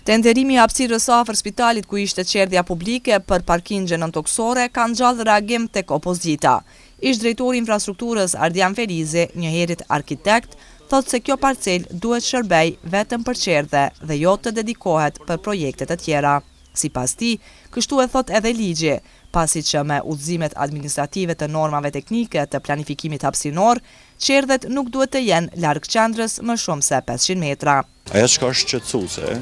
Tenderimi i hapësirës afër spitalit ku ishte çerdhja publike për parkingje nëntokësore ka ngjallë reagim tek opozita. Ish-drejtori i Infrastrukturës Ardian Ferizi, njëherit arkitekt, thotë se kjo parcelë duhet shërbejë vetëm për çerdhe dhe jo të dedikohet për projekte të tjera. Sipas tij, kështu e thotë edhe ligji, pasi që me udhëzimet administrative të normave teknike të planifikimit hapësinor, çerdhet nuk duhet të jenë larg qendrës më shumë se 500 metra. Ajo çka është shqetësuese,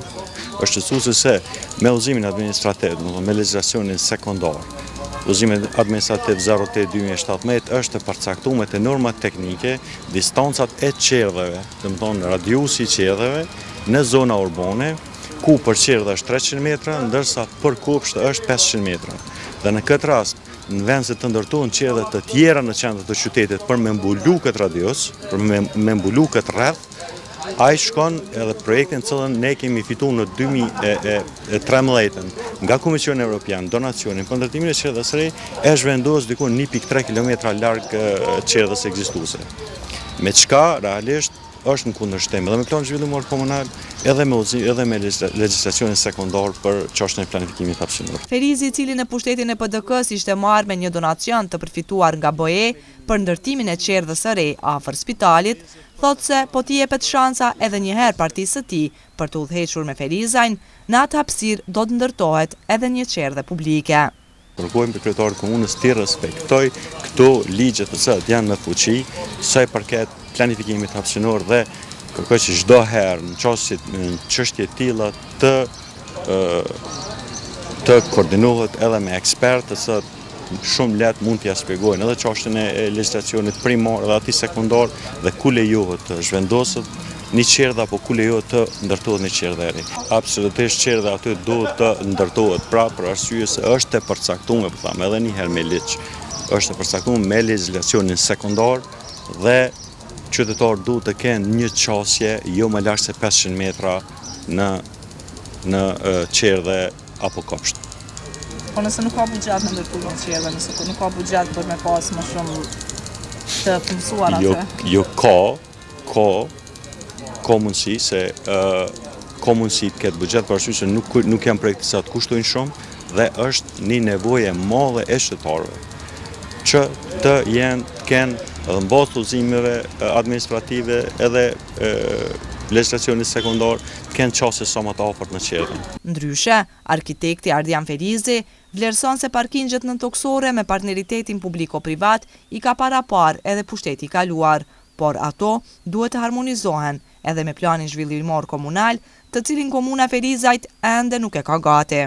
është shqetësuese se me udhëzimin administrativ, domethënë me legjislacionin sekondar, udhëzimin administrativ 08-2017 është e përcaktuar te normat teknike distancat e çerdheve, domethënë radiusi i çerdheve në zona urbane, ku për çerdhe është 300 metra, ndërsa për kopsht është 500 metra. Dhe në këtë rast, në vend se të ndërtohen çerdhe të tjera në qendër të qytetit për me mbulu këtë radius, për me mbulu këtë rreth, ai shkon edhe projektin të cilën ne kemi fitu në 2013 nga Komisioni Evropian, donacionin për ndërtimin e çerdhes re, e zhvendos diku 1.3 km larg çerdhes ekzistuese. Me çka realisht është në kundërshtim edhe me planin zhvillimor komunal, edhe me edhe me legjislacionin sekondar për çështjen e planifikimit hapësinor. Ferizi, i cili në pushtetin e PDK-së ishte marrë me një donacion të përfituar nga BE për ndërtimin e çerdhes së re afër spitalit, thotë se po t'i jepet shansa edhe një herë partisë së tij për të udhëhequr me Ferizajn, në atë hapësirë do të ndërtohet edhe një çerdhe publike. Kërkojmë prej kryetarit të komunës t'i respektojë këto ligje të cilat janë në fuqi sa i përket planifikimit hapësinor dhe kërkoj që çdo herë në qasje në çështje të tilla të të koordinohet edhe me ekspertë të cilët shumë lehtë mund t'ia shpjegojnë edhe çështjen e legjislacionit primar dhe atij sekondar dhe ku lejohet të zhvendoset një çerdhe apo ku lejohet të ndërtohet një çerdhe e re. Absolutisht çerdhe aty duhet të ndërtohet, pra për arsye se është e përcaktuar, po them edhe një herë me ligj, është e përcaktuar me legjislacionin sekondar dhe qytetarët duhet të kenë një qasje jo më larg se 500 metra në në çerdhe apo kopsht. Po nëse nuk ka buxhet me ndërtu një çerdhe, nëse nuk ka buxhet për me pas më shumë të punësuar aty? Jo, jo ka, ka, ka mundësi se ka mundësi të ketë buxhet, për arsye se nuk, nuk janë projekte të cilat kushtojnë shumë dhe është një nevojë e madhe e qytetarëve që të jenë, të kenë edhe në bazë të udhëzimeve administrative edhe legjislacionit sekondar, të kenë qasje sa më të afërt në çerdhe. Ndryshe, arkitekti Ardian Ferizi vlerëson se parkingjet nëntokësore me partneritetin publiko-privat i ka paraparë edhe pushteti i kaluar, por ato duhet të harmonizohen edhe me planin zhvillimor komunal, të cilin komuna e Ferizajt ende nuk e ka gati.